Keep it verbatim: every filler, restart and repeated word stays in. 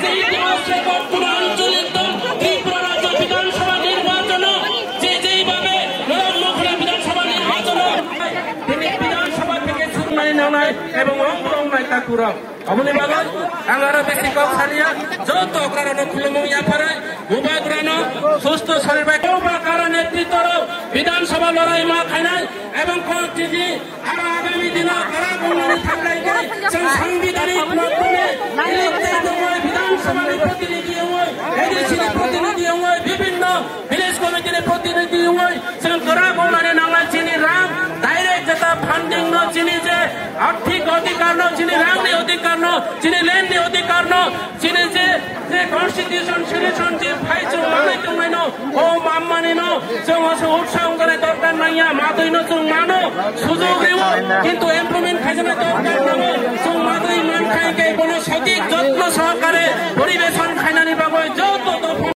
যে ইতিহাসে বর্তমান আঞ্চলিক দল ত্রিপুরা রাজ্য বিধানসভা নির্বাচনে যে যেইভাবে লড়াই করে বিধানসভা নির্বাচনে তিনি বিধানসভা থেকে শুনানি নেওয়া এবং অংশ নেয় তা পুরো। Aboni bagwi ang aro bisi kok saliya, joto okrarokno khulumung yapharwi, bubagrano susto sorir bai, bubagrani netritwo Bidhan Sabha lorai ma khainai, ebong kok tiji aro agami dino kwrak wngmani thangnai সাংবিধানিক মাধ্যমে elected wngwi, বিধানসভার প্রতিনিধি wngwi, এডিসির প্রতিনিধি wngwi, বিভিন্ন ভিলেজ কমিটির প্রতিনিধি wngwi, chwng kwrak wngmani nangnai chini rang, direct jeta funding no chini je arthik অধিকার no, chini rangni অধিকার no, chini land ni অধিকার no, chini je, je constitution solution je phai chwng manwi tongnaino, o mammani no chwng aswk utsaho wngjaknai dorkar nangya, matwi no chwng mano, sujog rwo, kintu implement khaijaknai dorkar nangya.